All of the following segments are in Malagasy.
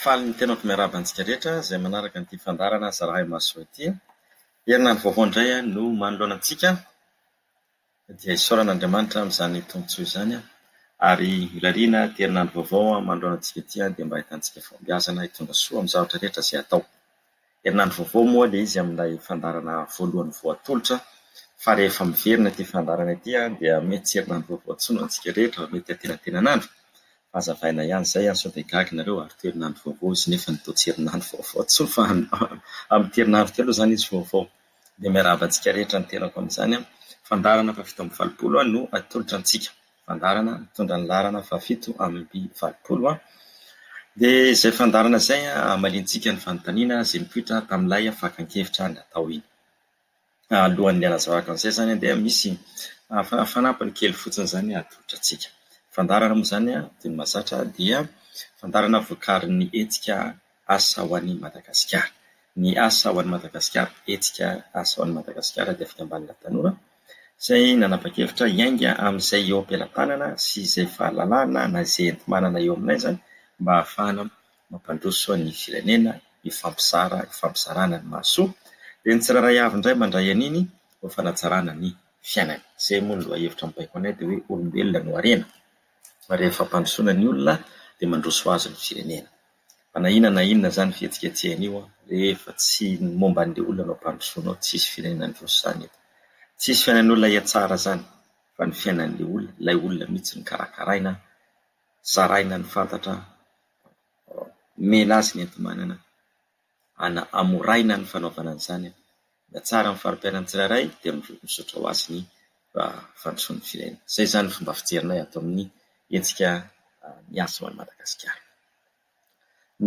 Faly ny tenako miarahaba antsika rehetra izay manaraka an'ity fandaharana Zarahay Mahasoa ity. Herinandro vaovao indray no manoloana antsika dia isaorana Andriamanitra amin'izany tombontsoa izany ary irariana ity herinandro vaovao manoloana antsika ity dia mba ahitantsika fahombiazana hitondra soa amin'ny zavatra rehetra izay atao. Herinandro vaovao moa ilay izy amin'ilay fandaharana voalohany voatolotra fa rehefa miverina ity fandaharana ity dia mety tsy herinandro vaovao intsony ho antsika rehetra fa mety antenantenan'andro. Fa hazavaina ihany izay sao dia gaga nareo ary toa herinandro vaovao izy nefa toa tsy herinandro vaovao intsony fa amin'ity herinandro ity aloha izany izy vaovao. Dia miarahaba antsika rehetra ny tenako amin'izany. Fandaharana faha 87 no atolotra antsika. Fandaharana mitondra ny laharana faha 87. Dia izay fandaharana izay hamaliantsika ny fanontaniana izay nipoitra tamin'ilay fakan-kevitra natao iny. Alohan'ny hanazavako an'izay izany dia misy fanampiny kely fotsiny izany atolotra antsika. Fandaharana moa izany toy ny mahazatra dia fandaharana vokarin'ny hetsika Asa ho an'i Madagasikara. Ny Asa ho an'i Madagasikara, hetsika Asa ho an'i Madagasikara dia fikambanana tanora izay nanapa-kevitra hiainga amin'izay eo am-pelatanana sy izay fahalalana na izay enti-manana eo aminay izany mba hahafahana mampandroso ny firenena, hifampizara, hifampizarana ny mahasoa. Dia ny tsirairay avy indray mandray an'iny ho fanatsarana ny fiainany. Izay moa ny lohahevitra mibaiko anay dia hoe olombelona no harena. Rehefa ampandrosoana ny olona dia mandroso ho azy ny firenena. Fa na inona na inona izany fihetsiketsehana io rehefa tsy ny momba an'ilay olona no ampandrosoanao, tsisy firenena handroso izany eto. Tsisy fiainan'olona hihatsara izany fa ny fiainan'ilay olona, ilay olona mihitsy no karakaraina, zaraina ny fantatra, omena azy ny enti-manana, ana hamoraina ny fanaovana an'izany. Mihatsara ny fari-piainan'ny tsirairay dia mizotra ho azy ny fandrosoan'ny firenena. Izay izany ny fomba fijerinay ato amin'ny hetsika Miasa ho an'i Madagasikara.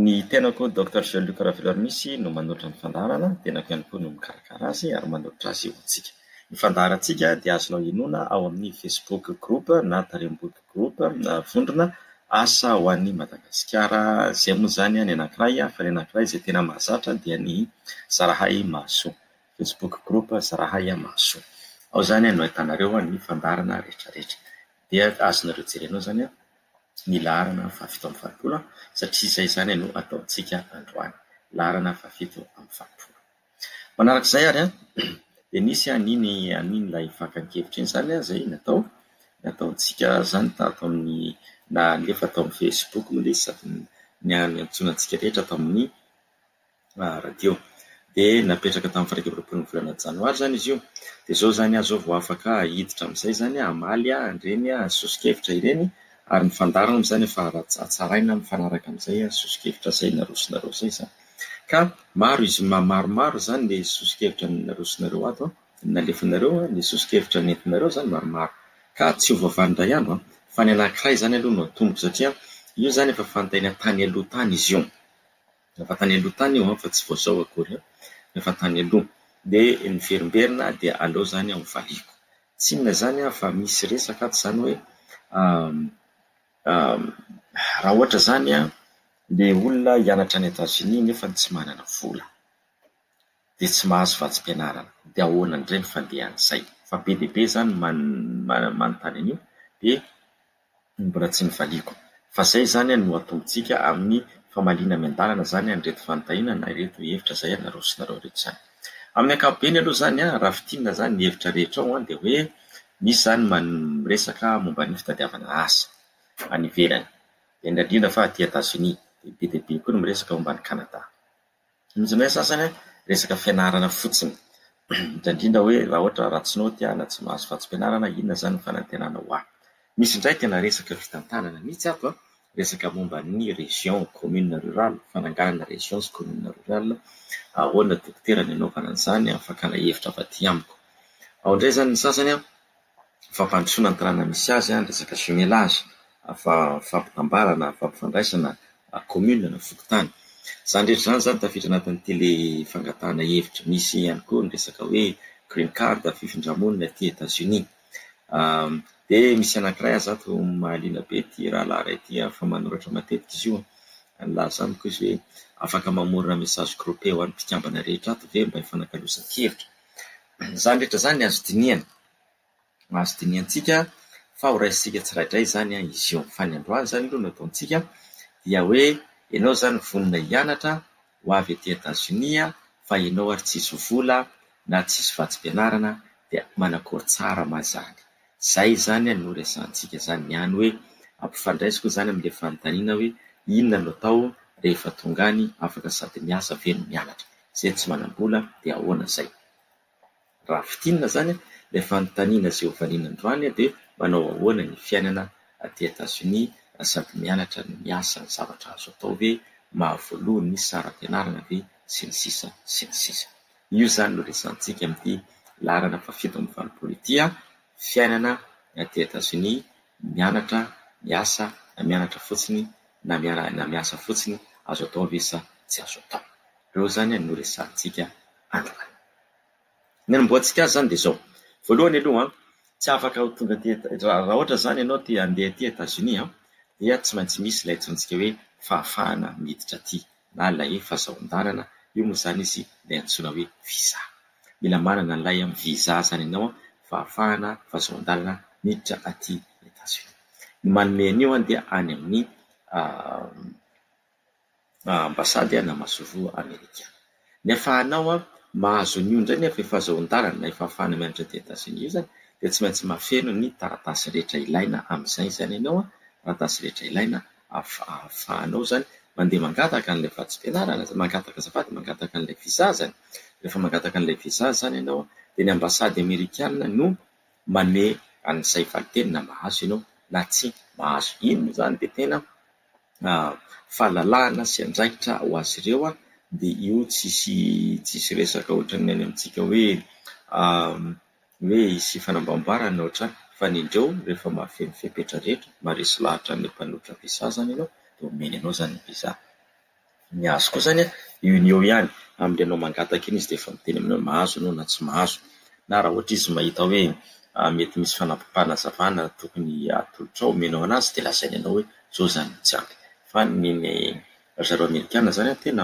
Ny tenako Docteur Jean Luc Raveloarimisy no manolotra ny fandaharana, ny tenako ihany koa no mikarakara azy ary manolotra azy ho antsika. Ny fandaharantsika dia azonao henoina ao amin'ny Facebook group na Tarimboky group na vondrona Asa ho an'i Madagasikara. Izay moa izany ny anankiray fa ny anankiray izay tena mahazatra dia ny Zarahay Mahasoa. Facebook group Zarahay Mahasoa. Ao izany no ahitanareo ny fandaharana rehetrarehetra. Dia azonareo jerena ao izany ny laharana faha-87 satria izay izany no ataontsika androany. Laharana faha-87. Manaraka izay ary dia nisy an'iny an'iny ilay fakan-kevitra iny izany izay natao, nataontsika izany tato amin'ny nalefa tao amin'ny Facebook moa ilay izy sady niantsoana antsika rehetra tao amin'ny radio. Dia napetraka tamin'ny 21 ny volana janoary izany izy io. Dia izao izany aho izao vao afaka hiditra amin'izay izany hamaly an'ireny soso-kevitra ireny ary ny fandaharana moa izany efa hatsaraina mifanaraka amin'izay soso-kevitra izay narosonareo izay izany. Ka maro izy maromaro izany ny soso-kevitra narosonareo ato an, nalefanareo an, ny soso-kevitra nentinareo izany maromaro. Ka tsy ho voavaha indray andro an, fa ny anankiray izany aloha no atomboka satria io izany efa fanontaniana tany aloha tany izy io. Efa tany aloha tany io an, fa tsy vao izao akory an, efa tany aloha. Dia miverimberina dia aleo izany aho valiako. Tsy inona izany an, fa misy resaka ato izany hoe raha ohatra izany an, Ilay olona hianatra any Etazonia nefa tsy manana vola dia tsy mahazo vatsim-pianarana dia ahoana indray ny fandehan'izay? Fa be dia be izany manontany an'io dia mbola tsy nivaliako. Fa izay izany no atombotsika amin'ny famaliana miandalana izany an'ireto fanontaniana na ireto hevitra izay narosonareo ireto izany. Amin'ny ankapobeny aloha izany raha fintinina izany ny hevitra rehetra ao dia hoe misy izany miresaka momba ny fitadiavana asa any ivelany. Indrindra indrindra fa aty Etazonia, dia be dia be koa ny miresaka momba an'i Canada. Misy indray sasany resaka fianarana fotsiny, indrindra indrindra hoe raha ohatra ratsy naoty aho na tsy mahazo vatsim-pianarana, inona izany ny fanantenana ho ahy. Misy indray tena resaka fitantanana mihitsy ato an, resaka momba ny région, commune rurale, fananganana région sy commune rurale, ahoana dokotera ny anaovana an'izany, fakana hevitra avy aty amiko. Ao indray izany ny sasany an, fampandrosoana ny tanàna misy azy, resaka jumelage, fampitambarana, fampifandraisana commune na fokontany. Izany rehetra izany izany tafiditra anatin'ity ilay fangatahana hevitra. Misy ihany koa ny resaka hoe green card, fifindra-monina aty Etats-Unis. Dia misy anankiray aza ato mahaliana be ity rahalahy iray ity fa manoratra matetika izy io. Nilaza amiko izy hoe afaka mamorona message groupé ho an'ny mpikambana rehetra ato ve mba hifanakalozan-kevitra. Izany rehetra izany azo dinihana. Azo dinihantsika fa ho raisintsika tsiraidray izany izy io. Fa ny androany izany aloha no ataontsika dia hoe Ianao izany vonona hianatra ho avy aty Etazonia fa ianao ary tsisy vola na tsisy vatsim-pianarana dia manakory tsara ma izany? Izay izany no resahantsika izany niany hoe ampifandraisiko izany amin'ilay fanontaniana hoe inona no atao rehefa tonga any, afaka sady miasa ve no mianatra? Izay tsy manam-bola dia ahoana izay? Raha fintinina izany ilay fanontaniana izay hovaliana androany dia manao ahoana ny fiainana aty Etazonia raha sady mianatra no miasa, ny zavatra azo atao ve, mahavoaloha ny saram-pianarana ve, sy ny sisa sy ny sisa. Io izany no resahantsika amin'ity laharana faha-87 ity, fiainana aty Etazonia, mianatra, miasa, na mianatra fotsiny na na miasa fotsiny, azo atao ve sa tsy azo atao. Ireo izany no resahantsika androany. Ny anombohantsika azy izany dia izao, voalohany aloha an, tsy afaka ho tonga aty raha ohatra izany ianao te handeha aty Etazonia an, dia tsy maintsy misy ilay antsointsika hoe fahafahana miditra aty na ilay fahazahoan-dalana, io moa izany izy ilay antsoina hoe visa. Mila manana an'ilay visa izany ianao an, fahafahana, fahazahoan-dalana miditra aty Etazonia. Ny manome an'io an dia any amin'ny ambasady na masoivoho amerikana. Ny afahanao mahazo an'io indray nefa efa azahoan-dalana na efa ahafahana mianatra aty Etazonia io izany dia tsy maintsy mahafeno ny taratasy rehetra ilaina amin'izay izany ianao, taratasy rehetra ilaina ahafahanao izany mandeha mangataka an'ilay vatsim-pianarana, mangataka azafady, mangataka an'ilay visa izany. Rehefa mangataka an'ilay visa izany ianao dia ny ambasady amerikana no manome an'izay valin-teny na mahazo ianao na tsy mahazo. Iny moa izany dia tena fahalalahana sy andraikitra ho azy ireo dia io tsisy tsisy resaka ohatran'ny any amintsika hoe hoe hisy fanambambarana ohatrany fa ny indreo rehefa mahafeno fepetra rehetra, maharesy lahatra an'ilay mpanolotra visa izany ianao dia omeny anao izany ny visa. Ny azy koa izany an, eo no eo ihany, amin'ilay anao mangataka iny izy dia efa miteny aminao hoe mahazo ianao na tsy mahazo. Na raha ohatra izy mahita hoe mety misy fanampim-panazavana tokony atolotrao omenao an'azy dia lazainy anao hoe izao izany no tsy ampy. Fa ny ny ry zareo amerikana izany an, tena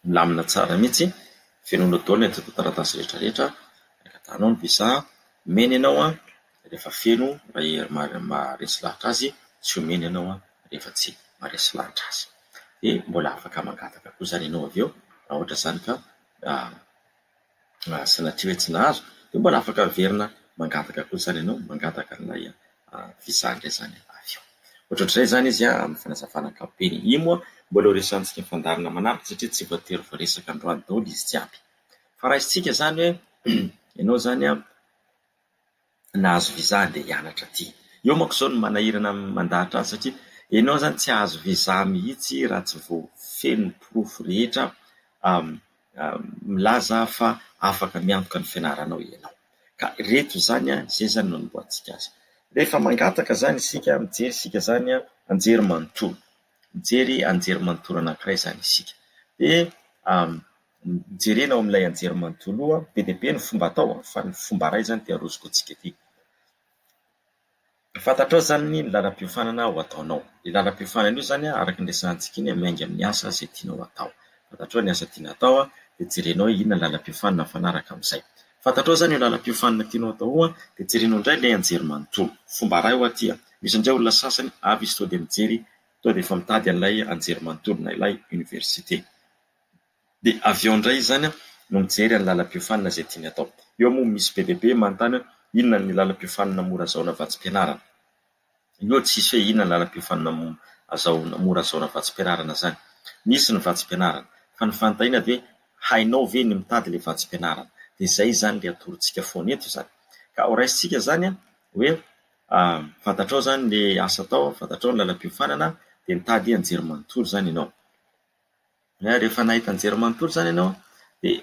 milamina tsara mihitsy, fenoinao daholo ny antontan-taratasy rehetra rehetra, angatahanao ny visa, omeny ianao an, rehefa feno raha maharesy lahatra azy, tsy omeny ianao an, rehefa tsy maharesy lahatra azy. Dia mbola afaka mangataka koa izany ianao avy eo, raha ohatra izany ka sanatria hoe tsy nahazo, dia mbola afaka miverina mangataka koa izany ianao, mangataka an'ilay visa indray izany avy eo. Ohatrohatr'izay izany izy amin'ny fanazavana ankapobeny. Io moa mbola ho resahantsika fandaharana manaraka satria tsy voatery voaresaka androany daholo izy jiaby. Fa raisintsika izany hoe ianao izany an, nahazo visa handeha hianatra aty. Eo manko izao no manahirana mandahatra azy satria ianao izany tsy hahazo visa mihitsy raha tsy vao feno ny porofo rehetra milaza fa afaka miantoka ny fianaranao ianao. Ka ireto izany an, izay izany no anombohantsika azy. Rehefa mangataka izany isika, mijery isika izany an, anjery manontolo. Mijery anjery manontolo anankiray izany isika. Dia Jerena ao amin'ilay anjerimanontolo io, be dia be ny fomba atao fa ny fomba iray izany dia arosoko antsika ity. Fantatrao izany ny lalam-piofanana ho ataonao. Io lalam-piofanana io izany araka ny resahantsika iny miainga amin'ny asa izay tianao hatao. Fantatrao ny asa tiana hatao dia jerenao hoe inona ny lalam-piofanana mifanaraka amin'izay. Fantatrao izany io lalam-piofanana tianao hatao io dia jerenao indray ilay anjerimanontolo. Fomba iray ho'a ity. Misy indray olona sasany avy izy tonga dia mijery, tonga dia efa mitady an'ilay anjerimanontolo na ilay université. Dia avy eo indray izany no mijery ny lalam-piofanana izay tiany atao. Eo moa misy be dia be manontany hoe inona ny lalam-piofanana mora azahoana vatsim-pianarana. Io tsisy hoe inona ny lalam-piofanana azahoana mora azahoana vatsim-pianarana izany. Misy ny vatsim-pianarana fa ny fanontaniana dia hainao ve ny mitady ilay vatsim-pianarana. Dia izay izany ilay atorontsika foana eto izany. Ka ho raisintsika izany hoe fantatrao izany ilay asa atao, fantatrao ny lalam-piofanana dia mitady anjerimanontolo izany ianao. Rehefa nahita anjerimanontolo izany ianao dia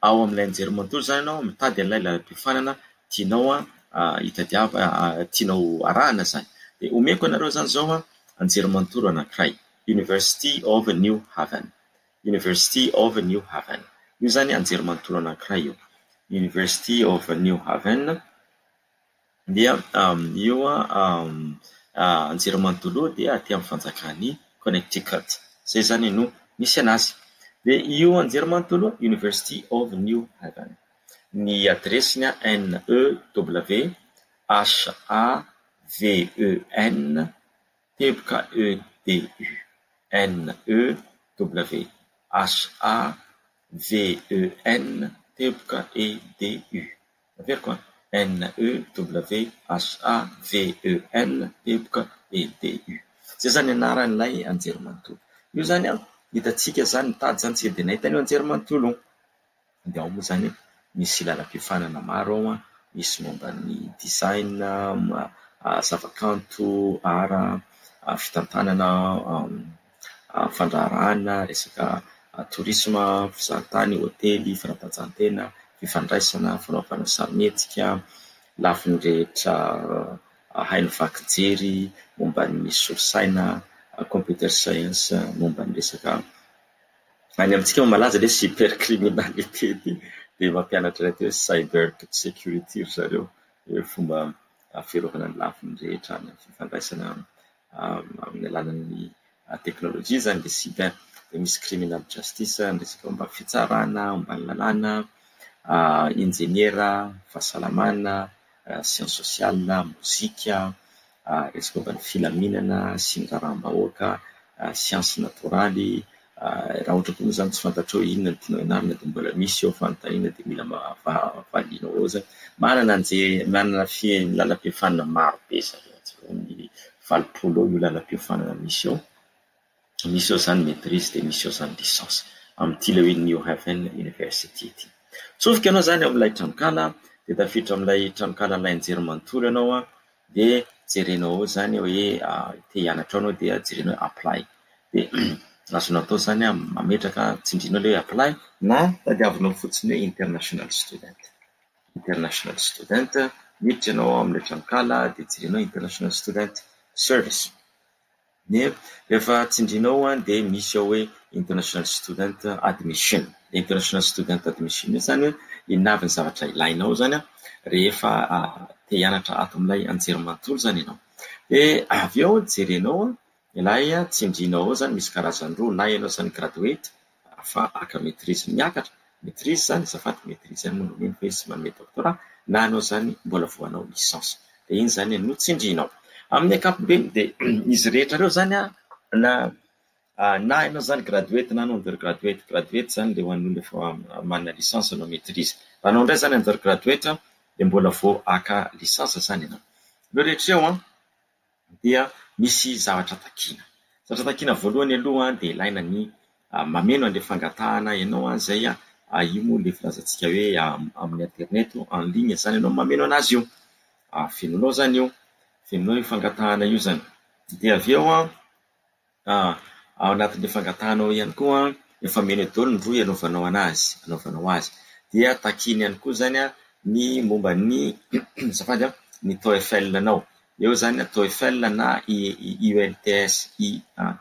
ao amin'ilay anjerimanontolo izany ianao mitady an'ilay lalam-piofanana tianao hitadiava- tianao arahana izany. Dia omeko anareo izany izao anjerimanontolo anankiray, University of New Haven, University of New Haven. Io izany anjerimanontolo anankiray io, University of New Haven. Dia io anjerimanontolo io dia aty amin'ny fanjakan'i Connecticut. Izay izany no misy an'azy. Dia io anjerimanontolo io, University of New Haven. Ny adiresiny NEWHAVEN teboka EDU. N E W H A V E N teboka E D U. Averiko an, N E W H A V E N teboka E D U. Izay izany anaran'ilay anjerimanontolo. Io izany an, hitantsika izany, nitady izany tsika dia nahita an'io anjerimanontolo io. Dia ao moa izany misy lalam-piofanana maro ao an, misy momba ny design, zavakanto, art, fitantanana, fandraharahana, resaka tourisme, fizahantany, hotely, fanatanjahantena, fifandraisana, fanaovana sarimihetsika, lafiny rehetra haino vaky jery, momba ny solosaina, computer science, momba ny resaka Any amintsika moa malaza ilay cybercriminalité ity dia mampianatra ilay atao hoe cyber security ry zareo, hoe fomba fiarovana ny lafiny rehetra amin'ny fifandraisana amin'ny alalan'ny teknolojia izany ilay cyber. Dia misy criminal justice, ny resaka momba ny fitsarana, momba ny lalàna, injeniera, fahasalamana, science sociale, mozika, resaka momba ny filaminana sy ny raharaham-bahoaka, siansa natoraly. Raha ohatra koa moa izany tsy fantatrao hoe inona no tianao hianarana dia mbola misy eo fanontaniana dia mila valianao eo izany. Manana an'izay manana lalam-piofanana maro be zareo eo amin'ny 80 eo io lalam-piofanana misy eo. Misy eo izany maitrise dia misy eo izany licence amin'ity ilay hoe New Haven University ity. Tsofoka ianao izany ao amin'ilay tranonkala dia tafiditra amin'ilay tranonkala anjerimanontolo ianao dia jerenao ao izany hoe te hianatra ao ianao dia jerenao hoe apply. Dia azonao atao izany mametraka tsindrinao ilay hoe apply na tadiavinao fotsiny hoe international student. International student, miditra ianao ao amin'ilay tranonkala dia jerenao international student service. Dia rehefa tsindrinao ao dia misy ao hoe international student admission. Ilay international student admission io izany hoe inona avy ny zavatra ilainao izany rehefa te hianatra ato amin'ilay anjerimanontolo izany ianao. Dia avy eo jerenao ilay tsindrinao ao izany misy karazany roa, na ianao izany graduate fa haka maitrise miakatra, maitrise izany azafady maitrise ihany moa no omeny fa izy tsy manome doctorat, na ianao izany mbola vao hanao licence. Dia iny izany no tsindrinao. Amin'ny ankapobeny dia izy rehetra ireo izany na na ianao izany graduate na ianao undergraduate. Graduate izany ilay ho an'ny olona efa manana licence hanao maitrise. Raha anao indray izany undergraduate dia mbola vao haka licence izany ianao. Ireo rehetra ireo an dia misy zavatra takiana. Zavatra takiana voalohany aloha dia ilaina ny mameno an'ilay fangatahana ianao izay io moa ilay filazantsika hoe amin'ny aterineto en ligne izany ianao mameno an'azy io. Fenonao izany io, fenonao io fangatahana io izany. Dia avy eo Ao anatin'ilay fangatahana ao ihany koa, efa omena daholo ny rohy anaovanao anazy, anaovanao azy. Dia takiany ihany koa izany ny momba ny azafady an, ny TOEFL-nao. Eo izany TOEFL na IELTS,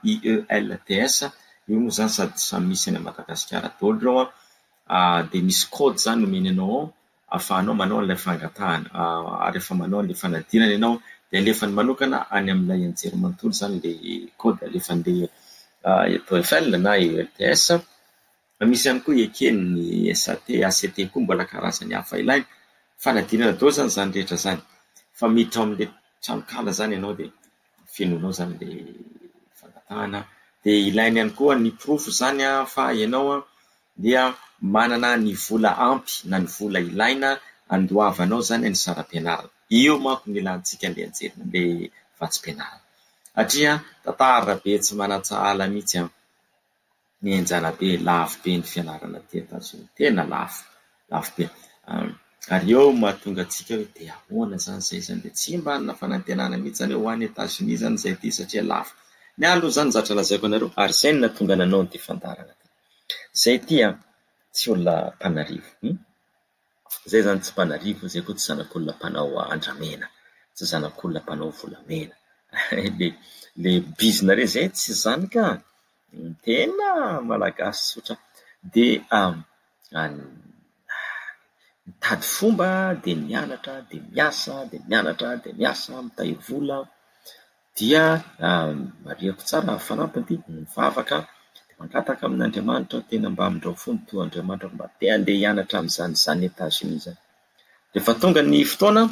IELTS, io moa izany sady samy misy any Madagasikara daholo ireo an, dia misy code izany omeny anao ao ahafahanao manao an'ilay fangatahana. Ary rehefa manao an'ilay fanadinana ianao dia alefany manokana any amin'ilay anjerimanontolo izany ilay code alefan'ilay TOEFL na ELTS. Fa misy ihany koa eken'ny SAT, ACT koa mbola karazany hafa ilaina. Fanadinana daholo izany izany rehetra izany. Fa miditra ao amin'ilay tranonkala izany ianao dia fenoinao izany ilay fangatahana. Dia ilaina ihany koa ny porofo izany fa ianao dia manana ny vola ampy na ny vola ilaina andoavanao izany ny saram-pianarana. Io manko no ilantsika andeha hijery an'ilay vatsim-pianarana. Satria tantara be tsy manan-tsahala mihitsy an! Mihenjana be, lafo be ny fianarana aty Etazonia, tena lafo, lafo be. Ary eo no mahatonga antsika hoe dia ahoana izany izay izany, dia tsy mba hanana fanantenana mihitsy izany hoe ho any Etazonia izany izay aty satria lafo. Ny ahy aloha izany zatra lazaiko anareo ary izay no nahatonga nanao an'ity fandaharana ity. Izay ity an, tsy olona mpanarivo. Izay izany tsy mpanarivo, izay koa tsy zanak'olona mpanao andramena, tsy zanak'olona mpanao volamena. Le le bizina re izay tsy izany ka! Tena malagasy tsotra. Dia mitady fomba dia mianatra dia miasa dia mianatra dia miasa, mitahiry vola. Dia marihiko tsara fanampiny ity, mivavaka dia mangataka amin'Andriamanitra aho tena mba amindrao fo ny toa Andriamanitra mba te handeha hianatra amin'izany izany Etats Unis izany. Rehefa tonga ny fotoana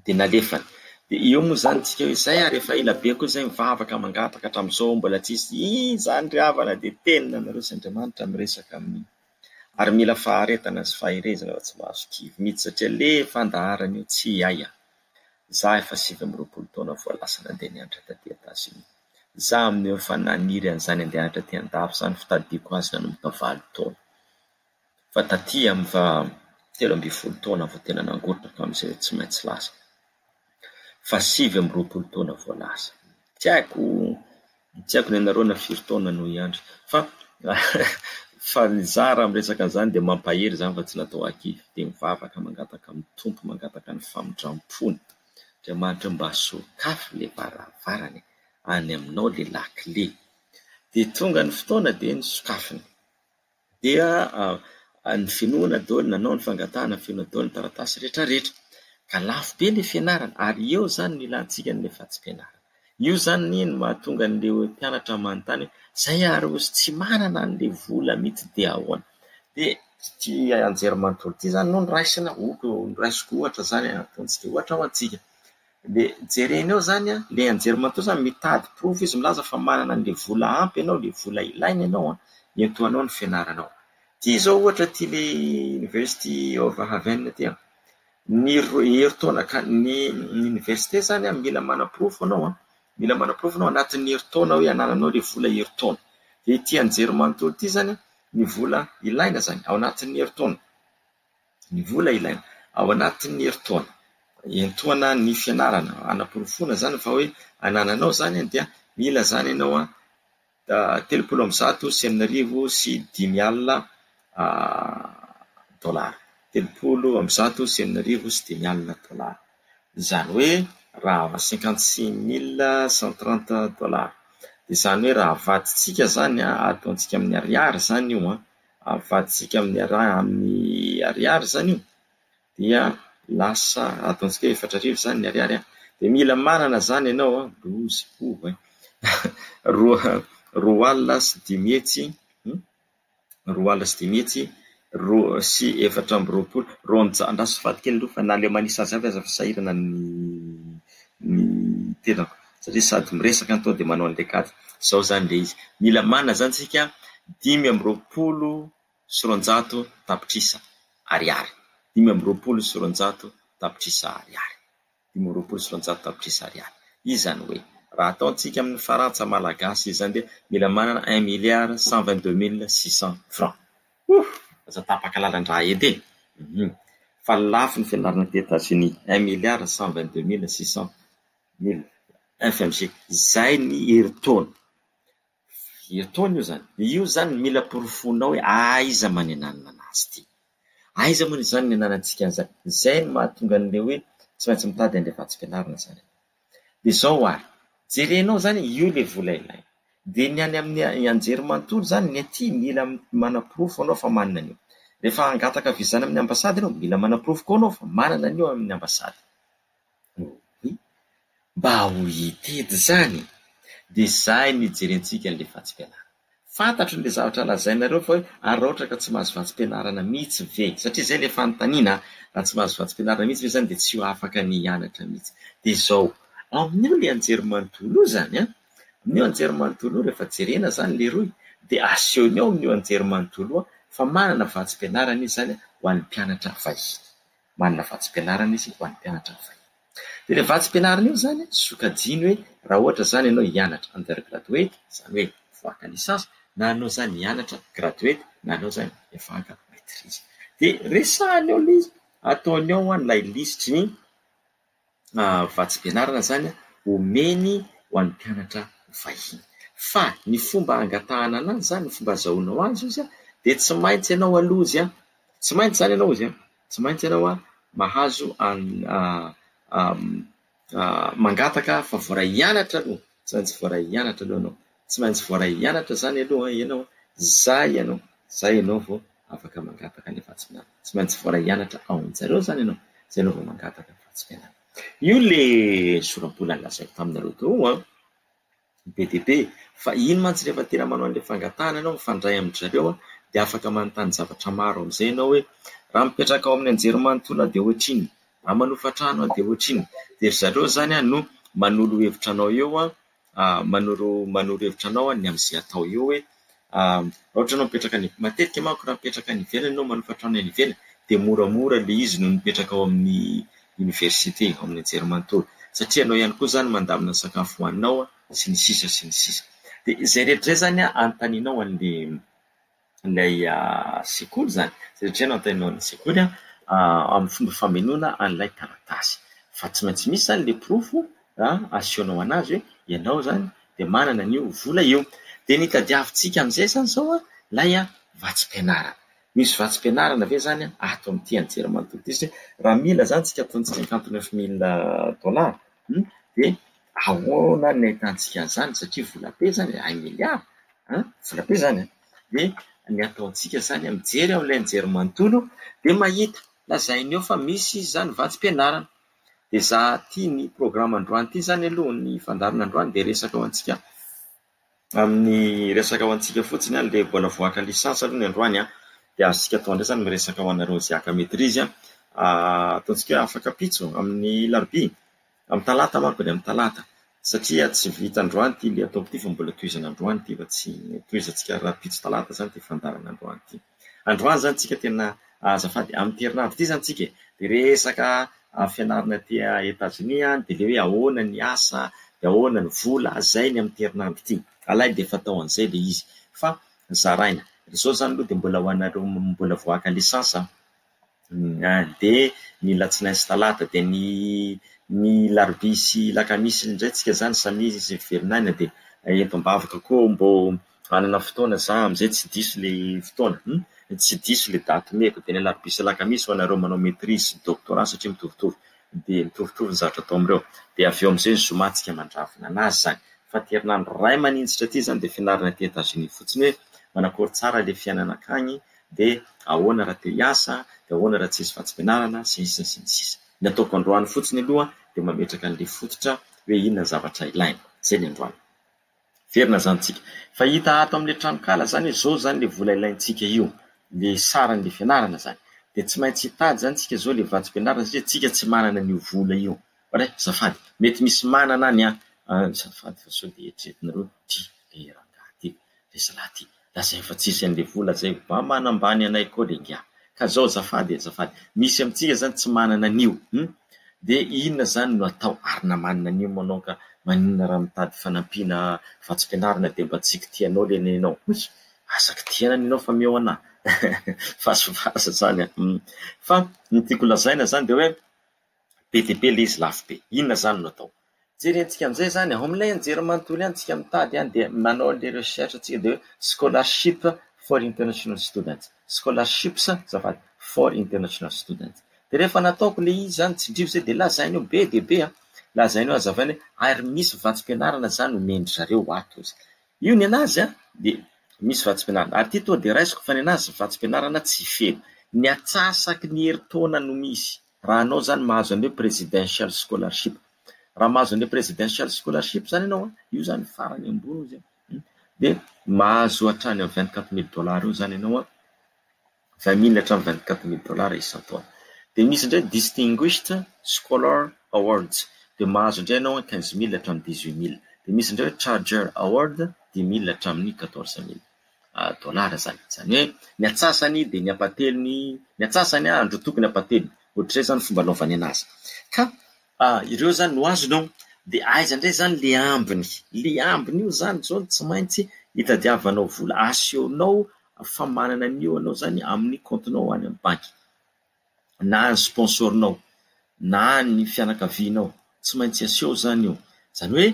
dia nalefany. Dia eo moa izany tsika hoe izay ary efa ela be koa izay mivavaka mangataka hatramin'izao mbola tsisy izany ry havana dia teninanareo sy Andriamanitra miresaka amin'io. Ary mila faharetana sy faherezana fa tsy mahazo kivy mihitsy satria le fandaharana io tsy hay a! Za efa 29 taona vao lasa nandeha nianatra taty Etazonia. Za amin'io efa naniry an'izany andeha hianatra aty andafy izany fitadidiako azy nanomboka 8 taona. Fa taty amin'ny faha 13 taona vao tena nangotraka amin'izay hoe tsy maintsy lasa. Fa 29 taona vao lasa. Tsy haiko, tsy haiko ny anareo na firy taona no hiandry. Fa fa ny za raha miresaka an'izany dia mampahery izany fa tsy natao hankivy. Dia mivavaka mangataka amin'ny Tompo, mangataka ny famindram-pony. Andriamanitra mba sokafy ilay varavarana e, any aminao ilay lakile. Dia tonga ny fotoana dia nosokafiny. Dia ny finoana daholo, nanao ny fangatahana finoana daholo ny taratasy rehetra rehetra. Ka lafo be ilay fianarana ary eo izany no ilantsika an'ilay vatsim-pianarana. Io izany no mahatonga an'ilay hoe mpianatra manontany hoe izay ary hozy tsy manana an'ilay vola mihitsy dia ahoana? Dia ity anjerimanontolo ity izany no noraisina, noraisiko ohatra izany, ataontsika ohatra ho antsika. Dia jerena eo izany an, ilay anjerimanontolo izany mitady porofo izy milaza fa manana an'ilay vola ampy ianao, ilay vola ilaina ianao an, hiantohanao ny fianaranao. Ity izao ohatra ity ilay University of Haven ity an, ny herintaona ka ny université izany an mila manaporofo anao an, mila manaporofo anao anatin'ny herintaona hoe anananao ilay vola herintaona. Dia ity anjerimanontolo ity izany an, ny vola ilaina izany ao anatin'ny herintaona. Ny vola ilaina ao anatin'ny herintaona hiantohana ny fianarana, hanaporofoana izany fa hoe anananao izany dia mila izany ianao an, 6630 dolara. 6630 dolara. Izany hoe raha 56 130 dolara. Dia izany hoe raha avadintsika izany an, ataontsika amin'ny ariary izany io an, avadintsika amin'ny amin'ny ariary izany io, dia lasa ataontsika hoe 4000 izany ny ariary an, dia mila manana izany ianao an, loza koa e, roa alina sy dimy hetsy, roa alina sy dimy hetsy, roa sy efatra amby roapolo, roanjato, andraso faty kely aloha fa na le manisa azy avy aza fa sahirana ny tenako satria sady miresaka ny tao dia manao an'ilay kajy. Izao izany ilay izy, mila manana izany tsika 225 tapitrisa ariary, 225 tapitrisa ariary, 225 tapitrisa ariary. Izany hoe raha ataontsika amin'ny farantsa malagasy izany dia mila manana un milliard cent vingt deux mille six cents francs. Ouf! Aza tapaka lalan-draha edy e! Fa lafo ny fianarana aty Etazonia, un milliard cent vingt deux mille six cent mille FMG. Izay ny herintaona. Herintaona io izany. Io izany mila porofonao hoe aiza ma ny ananana anazy ity. Aiza moa izany ny ananantsika an'izany. Izay no mahatonga an'ilay hoe tsy maintsy mitady an'ilay vatsim-pianarana izany. Dia izao ary, jerenao izany io ilay vola ilaina. Dia ny any amin'ny anjerimanontolo izany, ny aty mila manaporofo anao fa manana an'io. Rehefa hangataka visa any amin'ny ambasady ianao, mila manaporofo koa anao fa manana an'io amin'ny ambasady. Oui, mba ho hita edy izany. Dia izay no hijerentsika an'ilay vatsim-pianarana. Fantatro ilay zavatra lazainareo fa hoe ary raha ohatra ka tsy mahazo vatsim-pianarana mihitsy ve? Satria izay ilay fanontaniana, raha tsy mahazo vatsim-pianarana mihitsy ve izany dia tsy ho afaka ny hianatra mihitsy. Dia izao, amin'io ilay anjerimanontolo io izany an, amin'io anjerimanontolo io rehefa jerena izany ilay rohy dia asehony ao amin'io anjerimanontolo io fa manana vatsim-pianarana izy izany ho an'ny mpianatra vahiny. Manana vatsim-pianarana izy ho an'ny mpianatra vahiny. Dia ilay vatsim-pianarana io izany sokajiany hoe raha ohatra izany ianao hianatra undergraduate, izany hoe mivoaka licence, na ianao izany hianatra graduate, na ianao izany hivoaka maîtrise. Dia resahany eo ilay izy, ataony ao ilay lisitry ny vatsim-pianarana izany omeny ho an'ny mpianatra vahiny. Fa ny fomba hangatahana anazy izany, ny fomba azahoanao azy izy dia tsy maintsy ianao aloha izy an, tsy maintsy izany ianao izy an, tsy maintsy ianao mahazo mangataka fa voaray hianatra aloha, tsy maintsy voaray hianatra aloha ianao, tsy maintsy voaray hianatra izany aloha ianao, zay ianao, zay ianao vao afaka mangataka ny vatsim-pianarana. Tsy maintsy voaray hianatra ao amin-jareo izany ianao, zay ianao vao mangataka ny vatsim-pianarana. Io ilay sora-bola nolazaiko taminareo teo an, be dia be, fa iny mantsy rehefa tena manao an'ilay fangatahana ianao mifandray amin-dry zareo an, dia afaka manontany zavatra maro amin'izay ianao hoe raha mipetraka ao amin'ny anjerimanontolo aho dia ohatrinona? Mba manofa trano dia ohatrinona? Dia ry zareo izany no manolo hevitra anao eo, manoro manoro hevitra anao ny amin'izay atao eo hoe raha ohatra ianao mipetraka any, matetika manko raha mipetraka any ivelany ianao manofa trano any ivelany dia moramora ilay izy noho ny mipetraka ao amin'ny université, ao amin'ny anjerimanontolo. Satria ianao ihany koa izany mandamina ny sakafo hohaninao sy ny sisa sy ny sisa. Dia izay rehetra izay izany anontanianao an'ilay ilay sekoly izany, satria ianao anontanianao ny sekoly amin'ny fomba famenoana an'ilay taratasy. Fa tsy maintsy misy izany ilay porofo asehonao an'azy hoe ianao izany dia manana an'io vola io. Dia ny tadiavintsika amin'izay izany izao ilay vatsim-pianarana. Misy vatsim-pianarana ve izany ato amin'ity anjerimanontolo ity? Satria raha mila izany isika ataontsika cinquante neuf mille dollars dia ahoana ny ahitantsika an'izany satria vola be izany e, un milliard vola be izany an! Dia ny ataontsika izany mijery ao amin'ilay anjerimanontolo dia mahita, lazainy eo fa misy izany vatsim-pianarana. Dia za ity ny programme androany ity izany aloha, ny fandaharana androany dia resaka ho antsika amin'ny resaka ho antsika fotsiny an, ilay mbola voaka licence aloha ny androany an, dia azontsika atao indray izany miresaka ho anareo izay haka maîtrise an, ataontsika hoe afaka ampitso amin'ny alarobia, amin'ny talata manko dia amin'ny talata satria tsy vita androany ity ilay ataoko ity fa mbola tohizana androany ity fa tsy tohizantsika rahampitso talata izany ity fandaharana androany ity. Androany izany tsika tena azafady amin'ity herinandro ity izany tsika e, dia resaka fianarana aty Etazonia dia ilay hoe ahoana ny asa, dia ahoana ny vola, izay ny amin'ity herinandro ity. Alay dia efa atao an'izay ilay izy fa zaraina. Izao izany aloha dia mbola ho anareo mbola vao haka licence an. Dia ny alatsinainy sy talata, dia ny ny alarobia sy alakamisy indray tsika izany samy izy velon'aina dia ento am-bavaka koa mbô hanana fotoana za amin'izay tsy diso ilay fotoana, tsy diso ilay daty omeko, dia ny alarobia sy alakamisy ho anareo manao maitrise sy doctorat satria mitovitovy, dia mitovitovy ny zavatra atao amin'ireo, dia avy eo amin'izay ny zoma tsika mandravona anazy izany, fa ity herinandro iray maninjitra ity izany dia fianarana aty Etazonia fotsiny hoe manakory tsara ilay fiainana akagny dia ahoana raha te hiasa, dia ahoana raha tsisy vatsim-pianarana, sy ny sisa sy ny sisa. Ny ataoko androany fotsiny aloha dia mametraka an'ilay fototra hoe inona ny zavatra ilaina. Izay ny androany. Verina izany tsika. Fa hita ato amin'ilay tranonkala izany hoe izao izany ilay vola ilaintsika io, ilay saran'ilay fianarana izany. Dia tsy maintsy hitady izany tsika izao ilay vatsim-pianarana satria tsika tsy manana an'io vola io. Vrai, azafady. Mety misy manana any an. Azafady fa sao dia eritreretinareo ty le rangahy ty, le zalahy ty. Lazainy fa tsisy an'le vola zay mba manambany anay koa le ingahy. Ka zao azafady e azafady. Misy amintsika zany tsy manana an'io hum. De inona zany no atao ary na manana an'io moa anao ka maninona raha mitady fanampiana vatsim-pianarana de mba tsy kitihanao le nenao. Hoy! Aza kitihana nenao fa meo anah. Vazivazy zany an. Hum. Fa ny tiako lazaina zany de hoe be dia be ilay izy lafo be. Inona izany no atao? Jerentsika amin'izay izany, ao amin'ilay anjerimanontolo ihany tsika mitady an, dia manao an'ilay recherche tsika dia hoe scholarship for international students, scholarships azafady for international students. Dia rehefa nataoko ilay izy izany tsindrio izay dia lazainy eo be dia be an, lazainy eo hazavainy hoe ary misy vatsim-pianarana izany omen-dry zareo ato izy. Io ny anazy an, dia misy vatsim-pianarana. Ary ity tonga dia raisiko fa ny anazy vatsim-pianarana tsy feno. Ny atsasaky ny herintaona no misy. Raha anao zany mahazo an'ilay hoe presidential scholarship. Raha mahazo an'ilay presidential scholarship zany ianao an, io zany farany ambony ozy an, dia mahazo hatrany amin'ny 24 000 dollars eo zany ianao an, 20 000 hatramin'ny 24 000 dollars isan-taona. Dia misy indray distinguished scholar awards, dia mahazo indray ianao an 15 000 hatramin'ny 18 000. Dia misy indray hoe charger award, 10 000 hatramin'ny 14 000. Dolara izany. Izany hoe ny atsasany dia ny ampahatelony, ny atsasany andro tokony ampahatelony. Ohatr'izay izany fomba anaovany anazy. Ka ireo izany no azonao. Dia aiza indray izany le ambiny? Le ambiny io izany izao no tsy maintsy hitadiavanao vola. Asehonao fa manana an'io ianao izany amin'ny kaontinao any amin'ny banky. Na ny sponsor-nao, na ny fianakavianao. Tsy maintsy aseho izany io. Izany hoe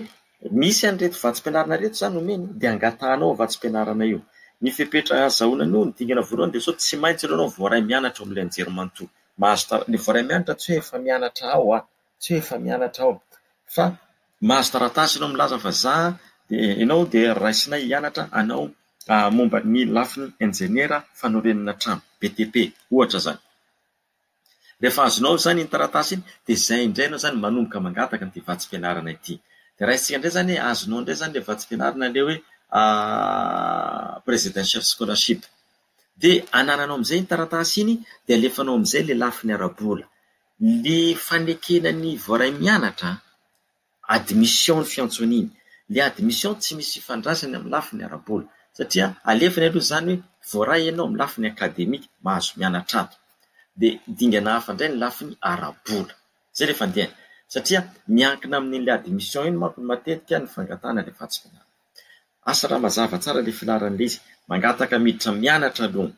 misy an'ireto vatsim-pianarana ireto izany omeny dia angatahanao io vatsim-pianarana io. Ny fepetra ahazahoana an'io, ny dingana voalohany dia izao, tsy maintsy aloha ianao voaray mianatra ao amin'ilay anjerimanontolo. Mahazo tara-, ny voaray mianatra tsy hoe efa mianatra ao an, tsy hoe efa mianatra ao fa mahazo taratasy ianao milaza fa za dia ianao dia raisinay hianatra hanao momba ny lafiny injeniera fanorenana trano, BTP, ohatra izany. Rehefa azonao izany iny taratasy iny dia izay indray ianao izany manomboka mangataka an'ity vatsim-pianarana ity. Dia raisintsika indray izany hoe azonao indray izany ilay vatsim-pianarana ilay hoe presidential scholarship. Dia anananao amin'izay iny taratasy iny dia alefanao amin'izay ilay lafiny ara-bola. Le fanekena ny voaray mianatra, admission ny fiantsoana iny. Le admission tsy misy ifandraisany amin'ny lafiny ara-bola satria alefany aloha izany hoe voaray ianao amin'ny lafiny akademika, mahazo mianatra ato. Dia dingana hafa indray ny lafiny ara-bola. Izay ilay fandehany. Satria miankina amin'iny ilay admission iny manko matetika ny fangatahana ilay vatsim-pianarana. Asa raha mazava tsara ilay filaharan'ilay izy. Mangataka miditra mianatra aloha.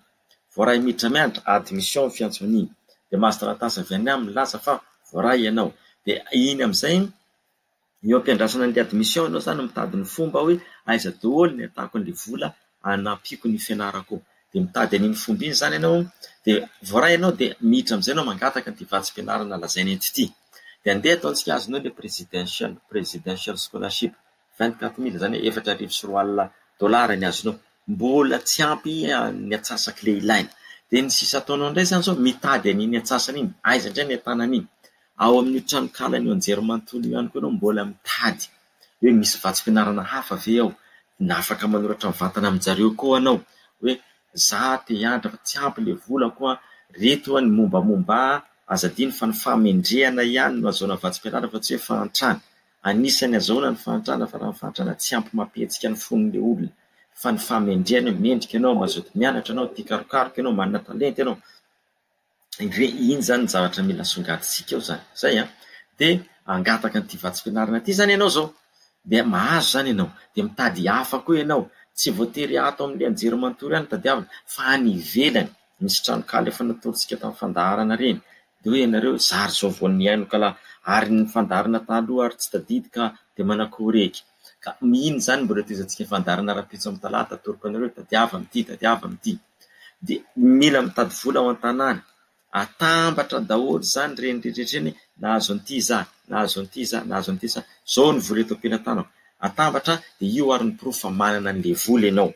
Voaray miditra mianatra, admission ny fiantsoana iny. Dia mahazo taratasy avy any aminy milaza fa voaray ianao. Dia iny amin'izay, eo am-piandrasana an'ilay admission ianao izany mitady ny fomba hoe aiza daholo ny ahitako an'ilay vola hanampiako ny fianarako. Dia mitady an'iny fomba iny izany ianao, dia voaray ianao dia miditra amin'izay ianao mangataka an'ity vatsim-pianarana lazaina eto ity. Dia andeha ataontsika azonao ilay presidential, presidential scholarship. 24 mille, izany hoe 2004 dolara ny azonao. Mbola tsy ampy ny antsasak'ilay ilaina. Dia ny sisa ataonao indray izany izao, mitady an'iny antsasany iny. Aiza indray ny ahitana an'iny? Ao amin'io tranonkalan'io anjerimanontolo io ihany koa ianao mbola mitady hoe misy vatsim-pianarana hafa ve ao? Na afaka manoratra mivantana amin-jareo koa ianao hoe za te hianatra fa tsy ampy ilay volako an, reto ny mombamomba ahy, aza adino fa ny fahamendrehana ihany no ahazoana vatsim-pianarana fa tsy hoe fahantrana. Anisan'ny azahoana ny fahantrana fa raha ny fahantrana tsy ampy mampihetsika ny fon'ilay olona fa ny fahamendrehana hoe mendrika ianao, mazoto mianatra ianao, tia karokaroka ianao, manana talenta ianao. Iny izany ny zavatra mila asongadintsika eo izany. Izay an! Dia hangataka an'ity vatsim-pianarana ity izany ianao izao. Dia mahazo izany ianao. Dia mitady hafa koa ianao. Tsy voatery ato amin'ilay anjerimanontolo ihany no tadiavina fa any ivelany. Misy tranonkala efa natorontsika tamin'ny fandaharana ireny. Dia hoy ianareo, zary izao vao nihaino ka lahy, ary ny fandaharana taloha ary tsy tadidy ka dia manakory eky. Ka iny izany mbola tohizantsika fandaharana rahampitso amin'ny talata, atoroko anareo, tadiavo amin'ity, tadiavo amin'ity. Dia mila mitady vola ao an-tanàna. Atambatra daholo izany ireny rehetra ireny, nahazo an'ity za, nahazo an'ity za, nahazo an'ity za, izao ny vola eto am-pelatanako. Atambatra dia io ary ny porofo fa manana an'ilay vola ianao.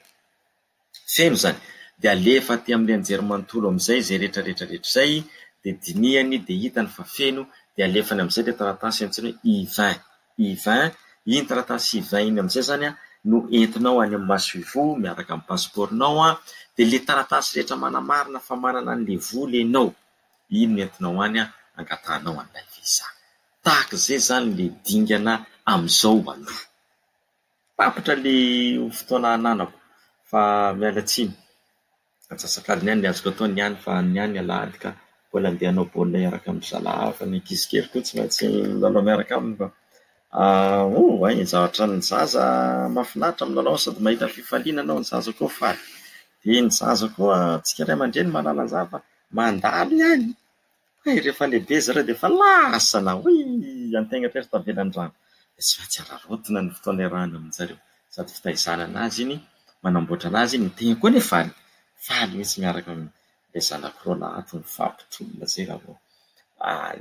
Feno izany. Dia alefa aty amin'ilay anjerimanontolo amin'izay izay rehetra rehetra rehetra izay, dia dinihany dia hitany fa feno, dia alefany amin'izay ilay taratasy antsoina hoe I-20. I-20, iny taratasy I-20 iny amin'izay izany no entinao any amin'ny masoivoho miaraka amin'ny pasipaoronao, dia ilay taratasy rehetra manamarina fa manana an'ilay vola ianao, iny no entinao any angatahanao an'ilay visa. Tahaka izay izany ilay dingana amin'izao aloha. Tapitra le fotoana ananako fa miala tsiny. Antsasak'adiny ihany ny azoko atao niany fa niany alahady ka mbola andeha hanao baolina hiaraka amin-dry zalahy hafa ny ankizy kely koa tsy maintsy milalao miaraka aminy fa oh hay zavatra ny zaza mahafinaritra milalao sady mahita fifaliana anao ny zaza koa faly. Dia ny zaza koa antsika ray aman-dreny mahalala an'izany fa mandalo ihany. Hay rehefa lehibe zareo dia efa lasana hoy antegna rery tavela an-drano. Dia tsy maintsy araraotina ny fotoana iarahana amin-jareo. Sady fitaizana anazy iny, manamboatra anazy iny, ny tegna koa anie faly. Faly mihitsy miaraka amin'ilay zanako roalahy ato mifampitolona zay raha vao ah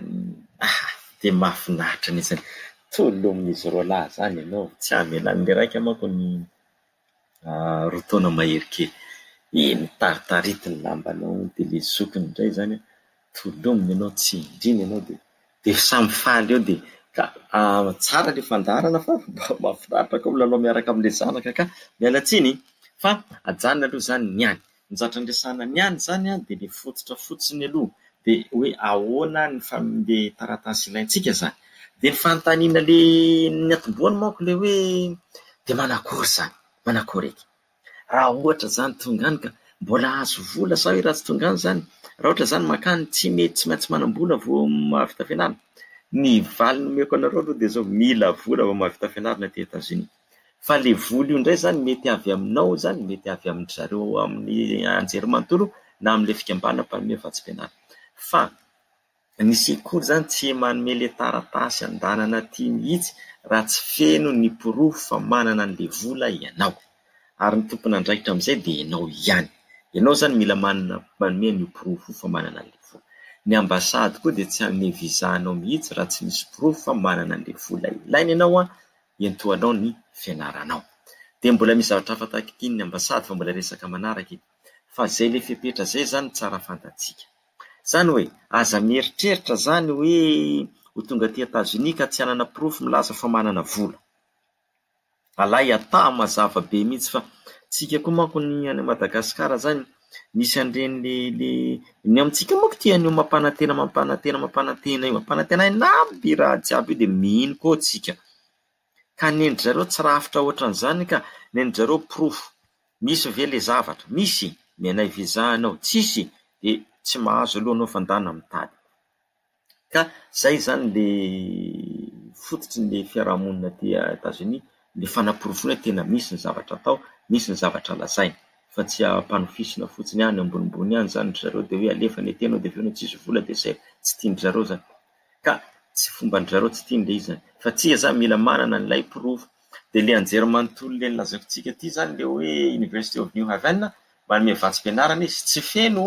dia mahafinaritra mihitsy. Tolomin'izy roalahy zany ianao, tsy amelan'ilay raika manko ny 2 taona mahery kely. Iny taritarity ny lambanao dia ilay zokiny indray izany an, tolominy ianao, tsindriny ianao dia dia samy faly eo dia ka tsara ilay fandaharana fa mba mahafinaritra koa milalao miaraka amin'ilay zanaka ka. Miala tsiny fa ajanona aloha izany ny any. Ny zavatra niresahana ny any izany an dia ilay fototra fotsiny aloha dia hoe ahoana ny ilay taratasy ilaintsika izany. Dia ny fanontaniana ilay niantombohany manko ilay hoe dia manakory izany, manakory eky. Raha ohatra izany tonga any ka mbola azo vola sa hoe raha tsy tonga any izany, raha ohatra izany mankany tsy mety tsy maintsy manam-bola vao mahavita fianarana. Ny valiny omeko anareo aloha dia izao, mila vola vao mahavita fianarana aty Etazonia. Fa ilay vola io indray izany mety avy aminao izany, mety avy amin-dry zareo amin'ny anjerimanontolo na amin'ilay fikambanana mpanome vatsim-pianarana. Fa ny sekoly izany tsy manome ilay taratasy andanana aty mihitsy raha tsy feno ny porofo fa manana an'ilay vola ianao. Ary ny tompon'andraikitra amin'izay dia ianao ihany. Ianao izany mila manana manome an'io porofo io fa manana an'ilay vola. Ny ambasady koa dia tsy hanome visa anao mihitsy raha tsy misy porofo fa manana an'ilay vola ilaina ianao hiantohanao ny fianaranao. Dia mbola misy zavatra hafa takian'ny ambasady fa mbola resaka manaraka iny. Fa izay ilay fepetra izay izany no tsara fantatsika. Izany hoe aza mieritreritra izany hoe ho tonga aty Etazonia ka tsy hanana porofo milaza fa manana vola. Alay ataha mazava be mihitsy fa tsika koa manko ny any Madagasikara izany. Misy an'ireny le le ny amintsika manko tia an'io mampanantena mampanantena mampanantena io, ampanantenaina aby raha jiaby io dia mino koa tsika. Ka nendry zareo tsy rafitra ohatran'izany ka, nendry zareo porofo. Misy ve le zavatra? Misy! Omenay visa anao. Tsisy! Dia tsy mahazo aloha anao fa ndana mitady. Ka zay zany le fototry ny fiarahamonina aty Etazonia, le fanaporofoana hoe tena misy ny zavatra atao, misy ny zavatra lazaina, fa tsy ampanofisina fotsiny any ambonimbony any zany ry zareo de hoe alefa ny aty ianao de avy eo ianao tsisy vola de zay, tsy tian-dry zareo zany. Ka tsy fomban-dry zareo tsy tiany le izy zany. Fa tsika zany mila manana an'ilay porofo. De le anjerimanontolo le nolazaiko antsika ty zany le hoe University of New Haven, manome vatsim-pianarana izy, tsy feno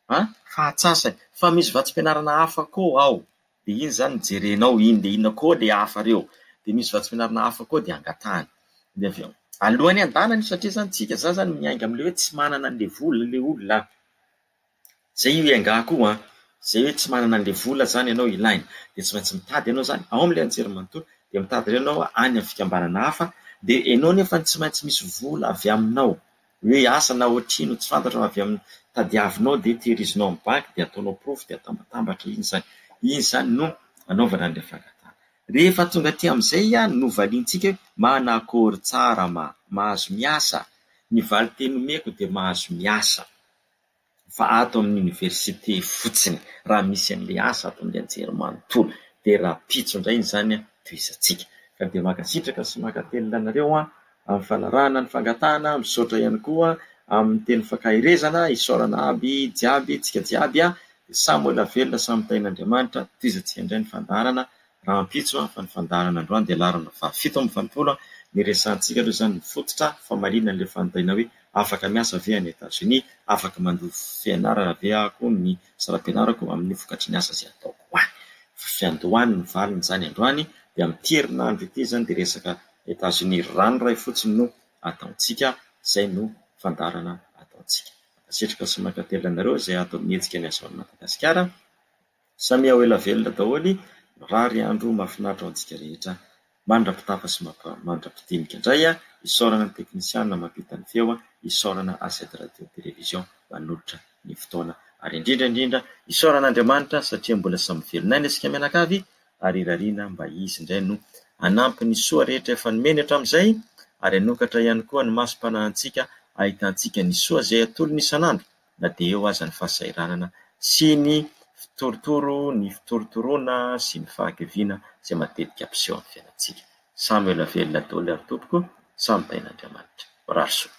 an, fa atsasany, fa misy vatsim-pianarana hafa koa ao, dia iny izany no jerenao iny, dia inona koa ilay hafa ireo, dia misy vatsim-pianarana hafa koa dia angatahana, dia avy eo, alohan'ny handanana io satria izany tsika, za izany miainga amin'ilay hoe tsy manana an'ilay vola ilay olona an, zay io iangako io an, zay hoe tsy manana an'ilay vola izany ianao ilaina, dia tsy maintsy mitady ianao izany ao amin'ilay anjerimanontolo, dia mitady indray ianao any amin'ny fikambanana hafa, dia ianao nefa tsy maintsy misy vola avy aminao, Hoe asa na ohatrino tsy fantatra fa avy amin'ny tadiavinao dia tehirizinao amin'ny banky dia ataonao porofo dia atambatambatra iny izany. Iny izany no anaovana an'ilay fangatahana. Rehefa tonga aty amin'izay no valiantsika hoe manakory tsara ma, mahazo miasa? Ny valinteny omeko dia mahazo miasa fa ato amin'ny oniversite fotsiny raha misy an'ilay asa ato amin'ny anjerimanontolo dia rahampitso indray iny izany tohizantsika. Ka dia mankasitraka sy mankatelina anareo an amin'ny fanarahana ny fangatahana, misaotra ihany koa amin'ny teny fankaherezana, isaorana aby jiaby tsika jiaby an, dia samy mbola velona samy tahin'Andriamanitra, tohizantsika indray ny fandaharana rahampitso an, fa ny fandaharana androany dia laharana faha 87 an, ny resahantsika aloha izany ny fototra famaliana an'ilay fanontaniana hoe afaka miasa ve any Etazonia, afaka mandoa fianarana ve aho koa ny saram-pianarako amin'ny vokatry ny asa izay ataoko any. Fa fiandohany ny valiny izany androany dia amin'ity herinandro ity izany dia resaka Etazonia ranoray fotsiny no ataontsika, izay no fandaharana ataontsika. Mankasitraka sy mankatelina anareo izay ato amin'ny hetsika ny Asa Madagasikara. Samia ho ela velona daholo, mirary andro mahafinaritra ho antsika rehetra. Mandra-pitafa sy mandra-pidinika indray, isaorana ny teknisianina mampita ny feo, isaorana Assiette Radio Télévision manolotra ny fotoana ary indrindra indrindra isaorana Andriamanitra satria mbola samy velon'aina isika mianakavy ary irariana mba Izy indray no hanampy ny soa rehetra efa nomeny hatramin'izay ary hanokatra ihany koa ny masom-panahintsika hahitantsika ny soa izay atolony isan'andro na dia eo aza ny fahasahiranana sy ny fitorotoro, ny fitorotoroana sy ny fahakiviana izay matetika mpiseho amin'ny fiainantsika. Samy ela velona daholo ary tompoko, samy tahin'Andriamanitra. Mirary soa.